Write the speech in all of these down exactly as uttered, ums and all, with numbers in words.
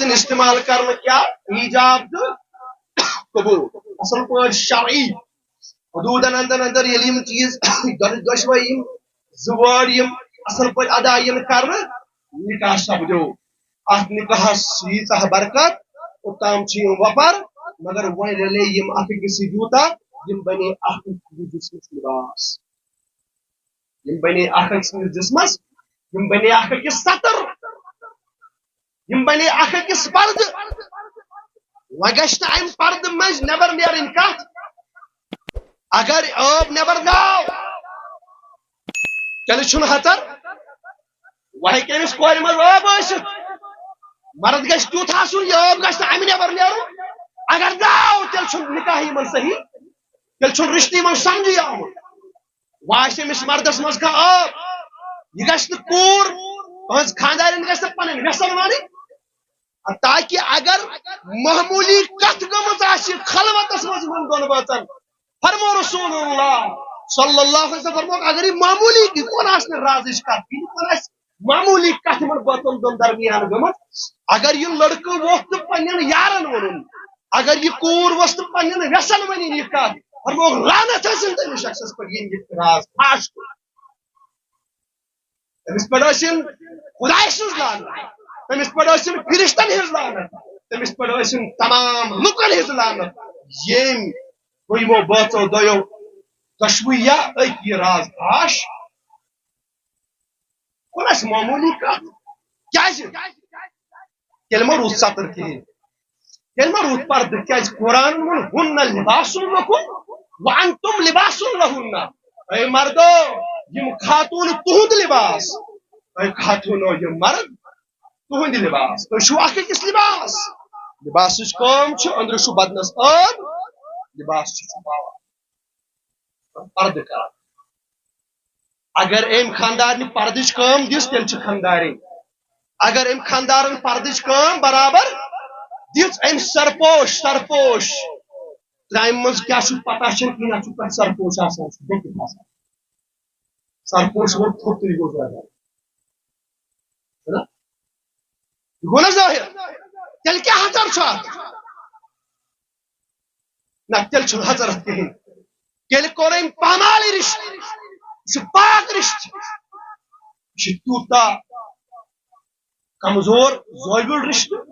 استعمال کرنہٕ کیٛاہ؟ ایجاب تہٕ قبول۔ اصل پٲٹھۍ شرعی حدوٗدن اندر اندر ییٚلہِ یِم چیٖز دۄن-، دۄشوے یِم زٕ word یِم اصل پٲٹھۍ ادا یِن کرنہٕ، نکاح سپدیو۔ اتھ نکاحس ییٖژاہ برکت، اوٚتام چھِ یِم وۄپر، مگر وۄنۍ رلے یِم اکھ أکِس سۭتۍ یوٗتاہ، یِم بنے اکھ أکِس سٕنٛدِس جسمس لباس، یِم بنے اکھ أکِس سٕنٛدِس جسمس، یِم بنے اکھ أکِس ستر، یِم بنے اکھ أکِس پردٕ۔ وۄنۍ گژھِ نہٕ امہِ پردٕ منٛز نٮ۪بر نیرٕنۍ کتھ۔ اگر ٲب نٮ۪بر درٛاو، تیٚلہِ چھُنہٕ ہژر۔ وۄنۍ ہیٚکہِ أمِس کورِ منٛز ٲب ٲسِتھ۔ مرد گژھِ تیُتھ آسُن، یہِ ٲب گژھِ نہٕ امہِ نٮ۪بر نیرُن۔ اگر درٛاو، تیٚلہِ چھُنہٕ نکاح یِمن صحیح، تیٚلہِ چھُنہٕ رشتہٕ یِمن سمجھٕے آمُت۔ وۄنۍ آسہِ أمِس مردس منٛز کانٛہہ ٲب، یہِ گژھِ نہٕ کوٗر، تُہنٛز خانٛدارِنۍ گژھِ نہٕ پنٕنۍ وٮ۪سن ونٕنۍ۔ تاکہِ اگر معموٗلی کتھ گٔمٕژ آسہِ خلوتس منٛز یِمن دۄن بٲژن، فرمو رسول اللہ صلی اللہ علیہ وسلم فرمووُکھ، اگر یہِ معموٗلی، یہِ کون آسہِ نہٕ رازٕچ کتھ، یہِ کون آسہِ معموٗلی کتھ یِمن بٲژن دۄن درمیان گٔمٕژ، اگر یہِ لڑکہٕ ووٚتھ تہٕ پننٮ۪ن یارن ووٚنُن، اگر یہِ کوٗر ؤژھ تہٕ پننٮ۪ن وٮ۪سن ؤنِن یہِ کتھ، فرمووُکھ، لعنت ٲسِن تٔمِس شخصس پٮ۪ٹھ، ییٚمۍ یہِ راز فاش کوٚر۔ تٔمِس پٮ۪ٹھ ٲسِن خدایہِ سٕنٛز لعنت، تٔمِس پٮ۪ٹھ ٲسِن فرشتن ہٕنٛز لعنت، تٔمِس پٮ۪ٹھ ٲسِن تمام لُکن ہٕنٛز لعنت، ییٚمۍ دوٚیمو بٲژو دۄیو دۄشوٕے یا أکۍ یہِ راز فاش کوٚر۔ اَسہِ معموٗلی کتھ کیٛازِ؟ تیٚلہِ ما روٗد ستر کِہیٖنۍ؟ تیٚلہِ ما روٗد پردٕ؟ کیٛازِ قرآنن ووٚن، "ہُنَّ لِباسٌ لَکُمْ وَأَنْتُمْ لِبَاسٌ لَهُنَّ"۔ اے مردو، یِم خاتوٗن تُہُنٛد لِباس، اے خاتوٗنو، یِم مرد تُہُنٛد لِباس، تُہۍ چھِو اکھ أکِس لِباس۔ لِباسٕچ کٲم چھِ أنٛدرٕ چھُ بدنس ٲب، لِباس چھُ چھُپاوان، پردٕ کران۔ اگر أمۍ خانٛدارنہِ پردٕچ کٲم دِژ، تیٚلہِ چھِ خانٛدارٕنۍ۔ اگر أمۍ خانٛدارن پردٕچ کٲم برابر دِژ، أمۍ سرپوش، سرپوش ترٛامہِ منٛز کیٛاہ چھُ پتہ چھُنہٕ کِہیٖنۍ، اَتھ چھُ پٮ۪ٹھ سرپوش آسان، سُہ چھُ بیٚکہِ آسان۔ سرپوش ووٚن تھوٚد تہٕ یہِ گوٚو ظٲہِر۔ چھُنہ؟ یہِ گوٚو نہ ظٲہِر؟ تیٚلہِ کیٛاہ ہژر چھُ اَتھ؟ نہ، تیٚلہِ چھُنہٕ ہژر اَتھ کِہیٖنۍ۔ تیٚلہِ کوٚر أمۍ پامال رِشتہٕ۔ یہِ چھُ پاک رِشتہٕ۔ یہِ چھُ تیوٗتاہ کمزور، زٲویُل رِشتہٕ۔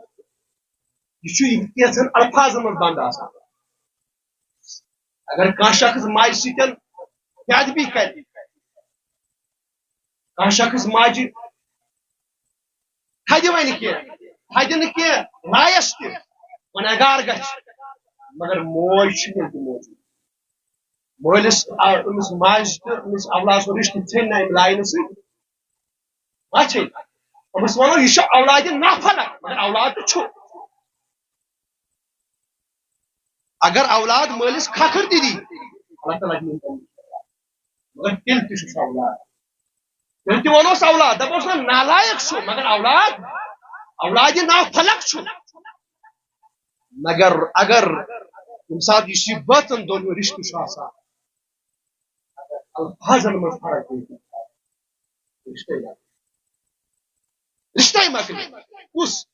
یہِ چھُ یہِ کینٛژن الفاظن منٛز بنٛد آسان۔ اگر کانٛہہ شخص ماجہِ سۭتۍ بے ادبی کرِ، کانٛہہ شخص ماجہِ تھدِ ونہِ کینٛہہ، تھدِ نہٕ کینٛہہ، لایس تہِ گۄنہگار گژھِ، مگر موج چھِ تیٚلہِ تہِ موجود۔ مٲلِس، آ، أمِس ماجہِ تہٕ أمِس اولاد سُنٛد رِشتہٕ ژھیٚنۍ نہٕ اَمہِ لاینہٕ سۭتۍ۔ ما ژھیٚنۍ؟ أمِس وَنو، یہِ چھُ اولادِ نافلک، مگر اولاد تہِ چھُ۔ اگر اولاد مٲلِس کھکھٕر تہِ دی، اللہ تعالیٰ دِیِن تٔمِس۔ مگر تیٚلہِ تہِ چھُس اولاد۔ تیٚلہِ تہِ وَنوس اولاد، دَپوس نہ نالایق چھُ، مگر اولاد، اولادِ نافلک چھُ۔ مگر اگر ییٚمہِ ساتہٕ یُس یہِ بٲژَن دۄن رِشتہٕ چھُ آسان، اگر الفاظن منٛز فرق پیٚیہِ، رِشتے مۄکلہِ۔ رِشتے مۄکلہِ۔ کُس؟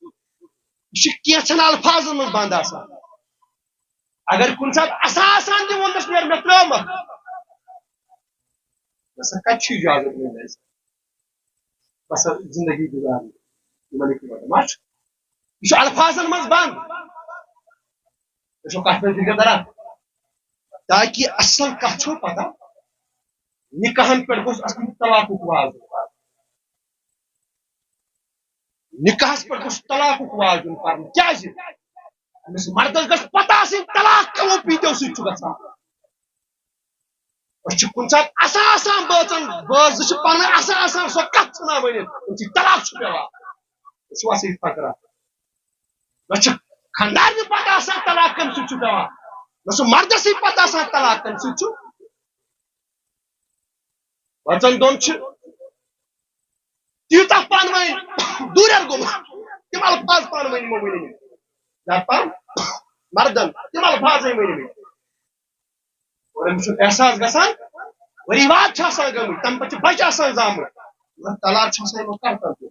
یہِ چھُ کینٛژھن الفاظن منٛز بنٛد آسان۔ اگر کُنہِ ساتہٕ اَسان اَسان تہِ ووٚننَس، "نیر، مےٚ ترٛٲومَکھ"، مےٚ سا کَتہِ چھُ اِجازت مےٚ اَسہِ؟ بہٕ سا زِندگی گُزارنہِ یِمَن أکۍ وَٹَن۔ ما چھُ؟ یہِ چھُ الفاظن منٛز بنٛد۔ تُہۍ چھِو کَتھ منٛز فِکر تَران؟ تاکہِ اَصٕل کَتھ چھو پَتہ، نِکاحَن پٮ۪ٹھ گوٚژھ اَصلی طلاقُک واز دیُن پَرنہٕ۔ نِکاحَس پٮ۪ٹھ گوٚژھ طلاقُک واز دیُن پَرنہٕ۔ کیٛازِ؟ أمِس مردس گژھِ پتہ آسٕنۍ، طلاق کمو پیٖتیو سۭتۍ چھُ گژھان۔ أسۍ چھِ کُنہِ ساتہٕ اَسان اَسان بٲژن، بٲژ زٕ چھِ پانہٕ ؤنۍ اَسان اَسان سۄ کتھ ژھٕنان ؤنِتھ، أمۍ سۭتۍ طلاق چھُ پٮ۪وان۔ أسۍ چھِوا صحیح پکران؟ نہ چھُ خانٛدارنہِ پتہ آسان طلاق کمہِ سۭتۍ چھُ پٮ۪وان، نہ چھُ مردسٕے پتہ آسان طلاق کمہِ سۭتۍ چھُ۔ بٲژن دۄن چھِ تیوٗتاہ پانہٕ ؤنۍ دوٗرٮ۪ر گوٚمُت، تِم الفاظ پانہٕ ؤنۍ یِمو ؤنۍ مٕتۍ۔ زیادٕ پہم مردن تِم الفاظ ؤنۍ مٕتۍ۔ اور أمِس چھُنہٕ احساس گژھان، ؤری واد چھِ آسان گٔمٕتۍ، تَمہِ پَتہٕ چھِ بَچہِ آسان زامٕتۍ، مگر طلاق چھُ آسان یِمن کرتن دیُن۔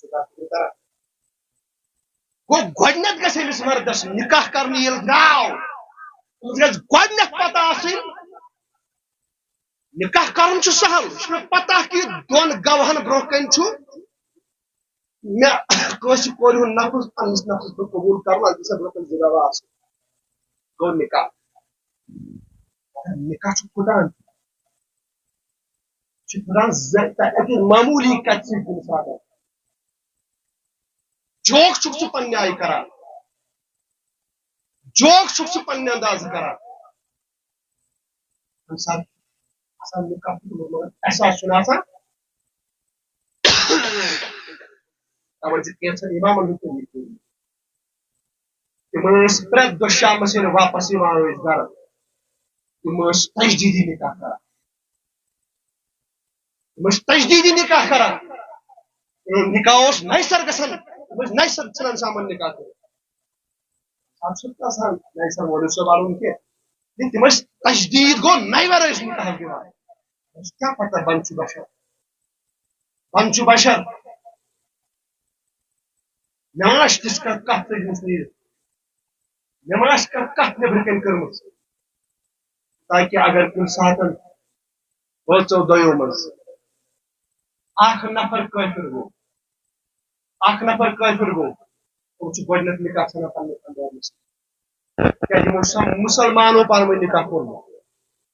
چھُ کتھ فِکر کران؟ گوٚو گۄڈٕنٮ۪تھ گژھِ أمِس مردس نکاح کرنہٕ ییٚلہِ درٛاو، أمِس گژھِ گۄڈٕنٮ۪تھ پتہ آسٕنۍ، نکاح کرُن چھُ سہل، یہِ چھُ مےٚ پتہ کہِ دۄن گواہن برونٛہہ کنہِ چھُ مےٚ کٲنٛسہِ کورِ ہُنٛد نفس، پننِس نفسس پٮ۪ٹھ قبول کرُن، اَتھ گژھِ برونٛہہ کنہِ زٕ گواہ آسٕنۍ۔ گوٚو نکاح۔ نکاح چھُ پھُٹان۔ چھُ پھُٹان زِ-، تۄہہِ اَتہِ معموٗلی کَتھِ سۭتۍ کُنہِ ساتہٕ۔ جوک چھُکھ ژٕ پننہِ آیہِ کران۔ جوک چھُکھ ژٕ پننہِ اندازٕ کران۔ اَمہِ ساتہٕ آسان نکاح پھُٹمُت، مگر احساس چھُنہٕ آسان۔ تَوَے چھِ کینٛژھن اِمامَن ہُنٛد طریٖقہٕ۔ تِم ٲسۍ پرٛٮ۪تھ دۄہ شامَس ییٚلہِ واپَس یِوان ٲسۍ گَرٕ، تِم ٲسۍ تجدیٖدی نکاح کران۔ تِم ٲسۍ تجدیٖدی نکاح کران۔ تِمن نکاح اوس نَیہِ سَرٕ گژھان، تِم ٲسۍ نَیہِ سَرٕ ژھٕنان شامَن نکاح کٔرِتھ۔ اَتھ چھُنہٕ آسان نَیہِ سَرٕ وۄنۍ چھُ وَنُن کہِ، یہِ تِم ٲسۍ تجدیٖد گوٚو نَیہِ وَرٲے ٲسۍ نکاح دِوان۔ اَسہِ کیٛاہ پَتہ بَنٛد چھُ بَشَر، بَنٛد چھُ بَشَر۔ مےٚ ما آسہِ تِژھ کانٛہہ کَتھ تٔجمٕژ نیٖرِتھ؟ مےٚ ما آسہِ کانٛہہ کَتھ نیٚبرٕ کَنۍ کٔرمٕژ؟ تاکہِ اگر کُنہِ ساتَن پانٛژو دۄیو منٛز اَکھ نفر کٲفِر گوٚو، اَکھ نفر کٲفِر گوٚو، تِم چھِ گۄڈٕنٮ۪تھ نِکاح ژھٕنان پنٛنِس اندازَس منٛز۔ کیٛازِ یِمو چھُ آسان مُسلمانو پانہٕ ؤنۍ نِکاح کوٚرمُت۔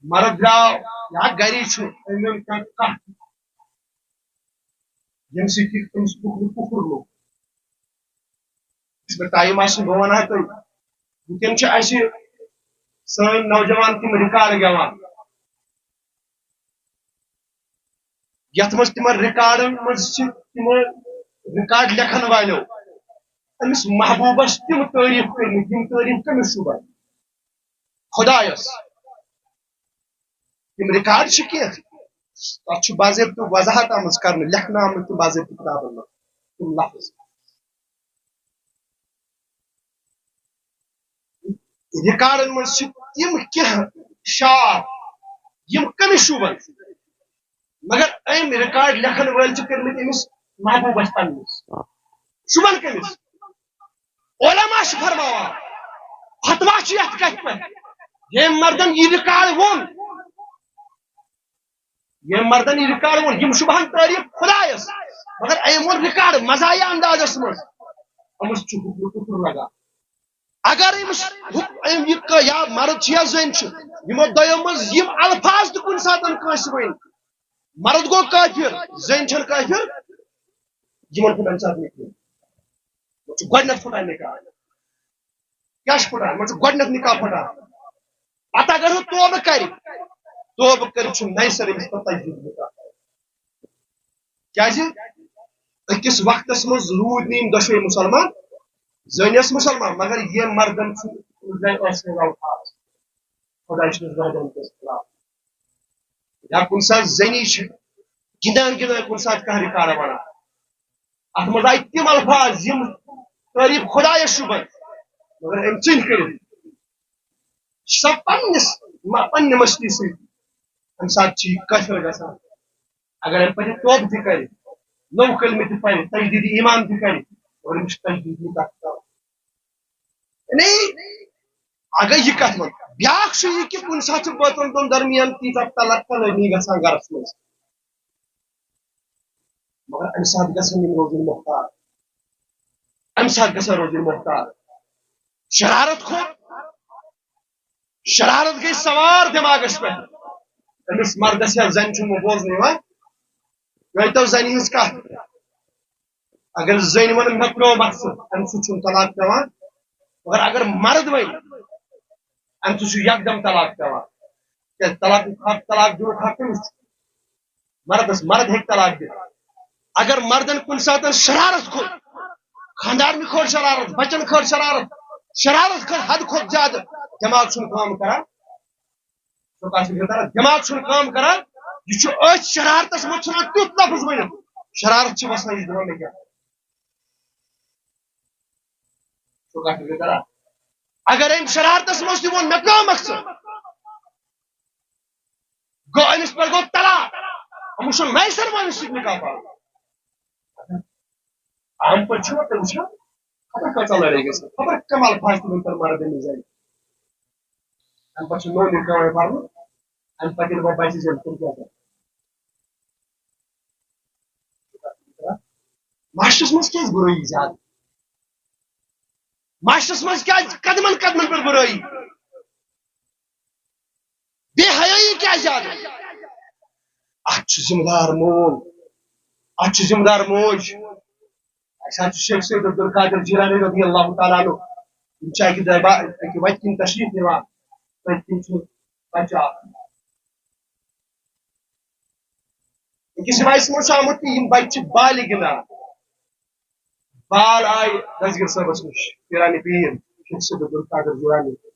مرد درٛاو یا گَری چھُ، أمۍ اوٚن کانٛہہ کَتھ، ییٚمہِ سۭتۍ یہِ تٔمِس کُفر، کُفر لوٚگ۔ یُس مےٚ ٹایم آسہِ، بہٕ وَنہٕ ہا تۄہہِ، وٕنکٮ۪ن چھِ اَسہِ سٲنۍ نوجوان تِم ریکارڈ گٮ۪وان، یَتھ منٛز تِمن ریکارڈن منٛز چھِ تِمو ریکارڈ لیکھن والٮ۪و أمِس محبوبس تِم تعریٖف کٔرمٕتۍ، یِم تعریٖف کٔمِس شوٗبن؟ خۄدایس۔ تِم ریکارڈ چھِ کینٛہہ، تَتھ چھُ باضٲبطہٕ وضاحت آمٕژ کرنہٕ، لیکھنہٕ آمٕتۍ تِم باضٲبطہٕ کِتابن منٛز تِم لفظ۔ ریکارڈن منٛز چھِ تِم کینٛہہ شعر یِم کٔمِس شوٗبن، مگر أمۍ ریکارڈ لیکھن وٲلۍ چھِ کٔرمٕتۍ أمِس محبوبس پننِس۔ شوٗبن کٔمِس؟ علماء چھِ فرماوان، فتوا چھِ یتھ کتھِ پٮ۪ٹھ، ییٚمۍ مردن یہِ ریکارڈ ووٚن، ییٚمۍ مردن یہِ ریکارڈ ووٚن، یِم شوٗبہن تعریٖف خۄدایس، مگر أمۍ ووٚن ریکارڈ مزاحیہ اندازس منٛز، أمِس چھُ حُکمِ کُفر لگان۔ اگر أمِس حُک-، أمۍ یہِ کٲ-، یا مرد چھُ یا زٔنۍ چھُ، یِمو دۄیو منٛز یِم الفاظ تہِ کُنہِ ساتہٕ کٲنٛسہِ ؤنۍ، مرد گوٚو کٲفِر، زٔنۍ چھَنہٕ کٲفِر، یِمن ہُنٛد اَمہِ ساتہٕ نِکاح۔ یِمن چھُ گۄڈٕنٮ۪تھ پھُٹان نِکاح۔ کیٛاہ چھُ پھُٹان؟ یِمن چھُ گۄڈٕنٮ۪تھ نِکاح پھُٹان۔ پتہٕ اگر نہٕ توبہٕ کرِ، توبہٕ کٔرِتھ چھُ نَیہِ سَرٕ أمِس پتہٕ تجدیٖد نِکاح۔ کیٛازِ؟ أکِس وقتس منٛز روٗدۍ نہٕ یِم دۄشوے مُسلمان، زٔنۍ ٲس مُسلمان، مگر ییٚمۍ مردن چھُ زَنہِ ٲس نہٕ الفاظ، خۄداے چھُنہٕ زانٛہہ دۄن کٲنٛسہِ خلاف۔ یا کُنہِ ساتہٕ زٔنی چھِ گِنٛدان گِنٛدان کُنہِ ساتہٕ کانٛہہ ریکارڈ وَنان، اَتھ منٛز آیہِ تِم الفاظ یِم تعریٖف خۄدایَس شوٗبَن، مگر أمۍ ژٔلۍ کٔرِتھ۔ سۄ پننِس، مہ-، پننہِ مستی سۭتۍ، اَمہِ ساتہٕ چھِ یہِ کٲفِر گژھان۔ اگر اَمہِ پَتہٕ یہِ توبہٕ تہِ کَرِ، نوٚو کلمہٕ تہِ پَرِ، تجدیٖد ایمان تہِ کَرِ، اور أمِس چھِ تجدیٖد نِکاح تہِ کَرُن۔ یعنی، اگر یہِ کَتھ وَنہٕ، بیٛاکھ چھُ یہِ کہِ کُنہِ ساتہٕ چھِ بٲژَن دۄن درمیان تیٖژاہ تلہ تلٲنی گژھان گَرَس منٛز۔ مگر اَمہِ ساتہٕ گژھن یِم روزٕنۍ محتاط۔ اَمہِ ساتہٕ گژھن روزٕنۍ محتاط۔ شرارت کھوٚت، شرارت گٔے سوار دٮ۪ماغَس پٮ۪ٹھ۔ أمِس مردَس یا زَنہِ چھُنہٕ وۄنۍ بوزنہٕ یِوان۔ یہِ تو زَنہِ ہٕنٛز کَتھ۔ اگر زٔنۍ وَنن، "مےٚ ترٛوومَتھ ژٕ"، اَمہِ سۭتۍ چھُنہٕ طلاق پٮ۪وان۔ مگر اگر مرد وَنہِ، اَمہِ سۭتۍ چھُ یکدم طلاق پٮ۪وان۔ کیٛازِ؟ طلاق، طلاق دیُن حق کٔمِس چھُ؟ مردس۔ مرد ہیٚکہِ طلاق دِتھ۔ اگر مردن کُنہِ ساتہٕ شرارت کھوٚت، خاندارنہِ کھٲج شرارت، بچن کھٲج شرارت، شرارت کھٔژ حد کھۄتہٕ زیادٕ، دٮ۪ماغ چھُنہٕ کٲم کران، سُہ کَتھ چھُ کران؟ دٮ۪ماغ چھُنہٕ کٲم کران، یہِ چھُ أتھۍ شرارتس منٛز ژھٕنان تیُتھ لفظ ؤنِتھ، شرارت چھِ وَسان، یہِ چھُ دَپان، "مےٚ کیٛاہ؟" سُہ کَتھ چھُ کران؟ اگر أمۍ شرارتس منٛز تہِ ووٚن، "مےٚ ترٛوومَکھ ژٕ"، گوٚو أمِس پٮ۪ٹھ گوٚو طلاق۔ أمِس چھُ نَیہِ سَرٕ وۄنۍ أمِس سۭتۍ نِکاح پَرُن۔ عام پٲٹھۍ چھُنہ تُہۍ وٕچھان، خبر کۭژاہ لڑٲے گژھِ، خبر کمال فاش تِمن تر مارٕ تٔمِس زنہِ۔ اَمہِ پتہٕ چھُ نوٚو نکاح پرنہٕ، اَمہِ پتہٕ ییٚلہِ وۄنۍ بچہِ زٮ۪ن، تِم کیٛاہ کرن؟ معاشرس منٛز کیٛازِ بُرٲیی زیادٕ؟ معاشرس منٛز کیٛازِ قدمن قدمن پٮ۪ٹھ بُرٲیی؟ بے حیٲیی کیٛازِ زیادٕ؟ اتھ چھُ ذمہٕ دار مول، اتھ چھُ ذمہٕ دار موج۔ اسہِ حظ چھُ شیخ سید عبدالقادر جیلانی رضی اللہ تعالیٰ عنہ، یِم چھِ اکہِ دۄہ با-، اکہِ وتہِ کِنۍ تشریف نِوان، تٔتھۍ کِنۍ چھُ بچہٕ اکھ۔ أکِس رِوایتَس منٛز چھُ آمُت کہِ یِم بچہِ چھِ بالہِ گِنٛدان۔ بال آیہِ دستگیر صٲبَس نِش، پیرانِ پیٖر، شیخ سید عبدالقادر جیلانی۔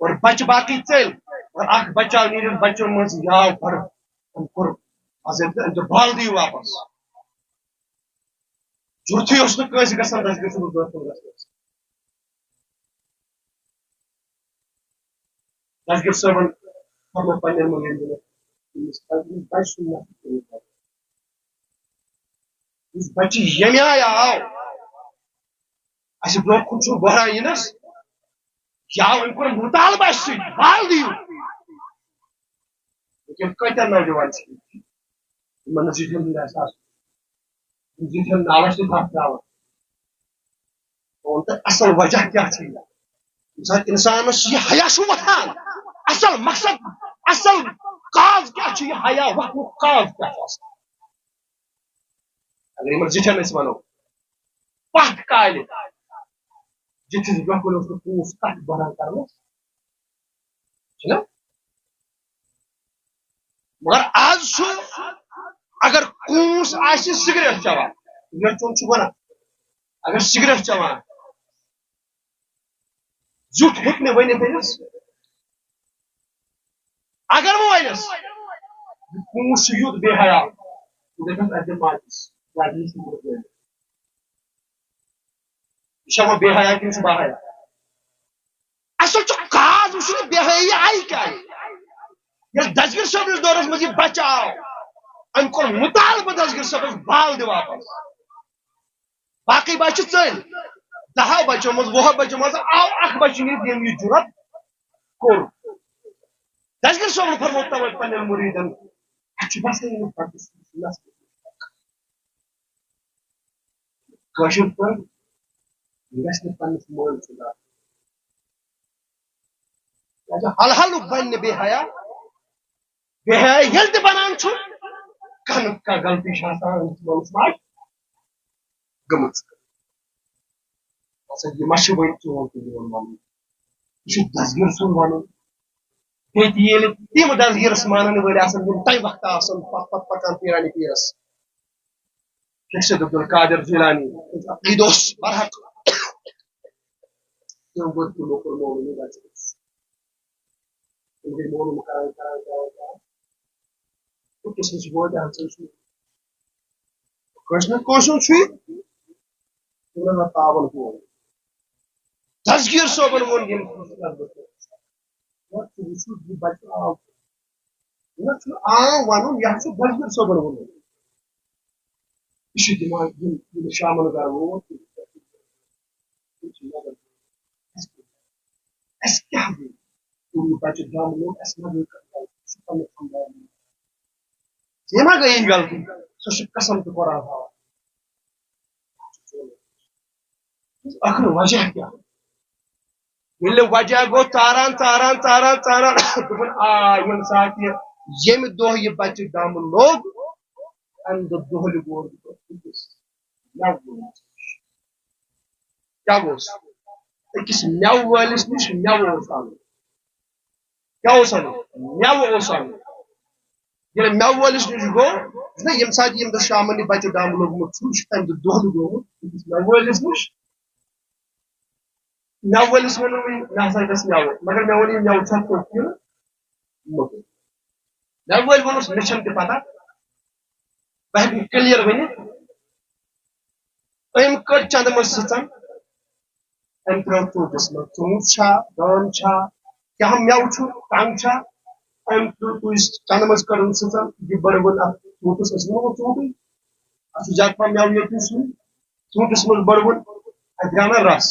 اور بچہِ باقٕے ژٔلۍ، اور اکھ بچہٕ آو نیٖرِتھ، بچو منٛز یاو بڑٕ۔ أمۍ کوٚر عرض، أمۍ دوٚپ، "بال دِیِو واپس۔" ضروٗرتھٕے اوس نہٕ کٲنٛسہِ گژھان دستگیر صٲبَس برونٛہہ کُن گژھنَس۔ دستگیر صٲبن فرموو پننٮ۪ن مُریٖدن، یُس بچہِ سُنٛد نفر کٔرِو پتہٕ۔ یُس بچہِ ییٚمہِ آیہِ آو، اَسہِ برونٛہہ کُن چھُ بحران یِنس، یہِ آو أمۍ کوٚر مُطالبہٕ اَسہِ سۭتۍ، بال دِیِو۔ وٕنکٮ۪ن کۭتیٛاہ نوجوان چھِ، یِمن نہٕ زِٹھٮ۪ن ہُنٛد احساس، یِم زِٹھٮ۪ن نالس سۭتۍ ہتھ ترٛاوان۔ ووٚن تہٕ اصل وجہ کیٛاہ چھُ یہِ؟ ییٚمہِ ساتہٕ انسانس یہِ حیا چھُ وۄتھان، اصل مقصد، اصل کاز کیٛاہ چھُ یہِ حیا وۄتھنُک کاز کیٛاہ چھُ آسان؟ اگر یِمن زِٹھٮ۪ن أسۍ ونو، پتھ کالہِ زِٹھِس برونٛہہ کُن اوس نہٕ کوٗس کتھ بہران کرنس، چھُنہ؟ مگر آز چھُ، اگر کوٗس آسہِ سگریٹ چٮ۪وان، سگریٹ چوٚن چھُ گۄناہ، اگر سگریٹ چٮ۪وان، زیُٹھ ہیٚکہِ نہٕ ؤنِتھ أمِس۔ اگر وۄنۍ ونٮ۪س، یہِ کوٗس چھُ یُتھ بے حیا، ژٕ دٔپٮ۪س، "اَتہِ دِ ماجہِ، ماجہِ نِش چھُ یہِ چھا وۄنۍ بے حیا کِنہٕ چھُ با حیا؟" اصل چھُ کاز وٕچھُن، بے حیٲیی آیہِ کیٛازِ؟ ییٚلہِ دستگیر صٲبنِس دورس منٛز یہِ بچہٕ آو، أمۍ کوٚر مُطالبہٕ دستگیر صٲبس، "بال دِ واپس۔" باقٕے بچہِ ژٔلۍ۔ دَہو بچو منٛز، وُہو بچو منٛز آو اکھ بچہٕ نیٖرِتھ، ییٚمۍ یہِ جُرت کوٚر۔ دستگیر صٲبن فرموو توے پننٮ۪ن مُریٖدن، "اَسہِ چھُ باسان یِمن پتہٕ نسلہِ کٲشِر پٲٹھۍ، یہِ گژھِ نہٕ پننِس مٲلۍ سُنٛد آسُن۔ کیٛازِ حل حلُک بنہِ نہٕ بے حیا۔ بے حیا ییٚلہِ تہِ بنان چھُ، کانٛہہ نتہٕ کانٛہہ غلطی چھِ آسان أمِس مٲلِس ماجہِ گٔمٕژ۔ دَپان، یہِ ما چھُ وۄنۍ چون تہٕ میون وَنُن؟ یہِ چھُ دستگیر سُنٛد وَنُن۔" بیٚیہِ تہِ ییٚلہِ تِم دستگیٖرس مانن وٲلۍ آسن، یِم تَمہِ وقتہٕ آسن پتھ پتھ پکان پیرانِ پیٖرس، شیخ سید عبدالقادر جیلانی، عقیدٕ اوس برحق۔ تِم وٲتۍ تِمو کوٚر مولوی بچس۔ تِم گٔے مولوٗم کران، کران، کران، کران۔ تہٕ قٕسمت چھُ گوٚو تہِ ہن سۭتۍ چھُ۔ کٲنٛسہِ نہ کٲنٛسہِ ہُنٛد چھُ یہِ۔ تِمن ہا تاوَن گوٚو۔ دستگیٖر صٲبن ووٚن ییٚمہِ خٲطرٕ۔ وۄنۍ ژٕ وٕچھِو، یہِ بچہٕ آو۔ یہِ چھُنہٕ عام وَنُن، یہِ چھُ دستگیٖر صٲبن ووٚنمُت۔ یہِ چھُ دِوان، یِم، یِم شامَن گَرٕ ووت، یِم چھِ نظر، اَسہِ کیٛاہ گوٚو؟ یِم بَچہٕ دَم لوٚگ، اَسہِ ما گٔے کَتھ؟ سُہ پَنُن سَمجھاوُن۔ ژےٚ ما گٔیی غلطی؟ سُہ چھُ قسم تہٕ قرآن ہاوان۔ ٲخٕر وجہ کیٛاہ؟ ییٚلہِ وجہ گوٚو ژاران، ژاران، ژاران، ژاران، دوٚپُن، آ، ییٚمہِ ساتہٕ یہِ، ییٚمہِ دۄہ یہِ بچہِ دم لوٚگ، اَمہِ دۄہ دۄہلہِ گوٚو بہٕ أکِس مٮ۪وٕ وٲلِس نِش۔ کیٛاہ گوٚوس؟ أکِس مٮ۪وٕ وٲلِس نِش مٮ۪وٕ اوس اَنُن۔ کیٛاہ اوس اَنُن؟ مٮ۪وٕ اوس اَنُن۔ ییٚلہِ مٮ۪وٕ وٲلِس نِش گوٚو، یُس نہ ییٚمہِ ساتہٕ ییٚمہِ دۄہ شامَن یہِ بَچہٕ دَم لوٚگمُت چھُ، یہِ چھُ تَمہِ دۄہ دۄہلہِ گوٚمُت أکِس مٮ۪وٕ وٲلِس نِش۔ مٮ۪وٕ وٲلِس ووٚنُن، "مےٚ ہسا گژھِ مٮ۪وٕ، مگر مےٚ وَن یہِ مٮ۪وٕ چھا توٚت کِنہٕ موٚکُر؟" مٮ۪وٕ وٲلۍ ووٚنُس، "مےٚ چھَنہٕ تہِ پَتہ، بہٕ ہٮ۪کہٕ نہٕ clear ؤنِتھ۔" أمۍ کٔڑ چندٕ منٛز سٕژن، أمۍ ترٲو ژوٗنٛٹھِس منٛز۔ ژوٗنٛٹھ چھا، دٲن چھا، کیٛاہ مٮ۪وٕ چھُ، ٹنٛگ چھا؟ أمۍ تُل تُج چندٕ منٛز، کٔڑٕن سٕژن، یہِ بٔرٕوُن اَتھ ژوٗنٛٹھِس۔ أسۍ وَنو ژوٗنٛٹھٕے، اَتھ چھُ زیادٕ پَہَم مٮ۪وٕ ییٚتہِ سُے۔ ژوٗنٛٹھِس منٛز بڑوُن، اَتہِ درٛاو نہ رس۔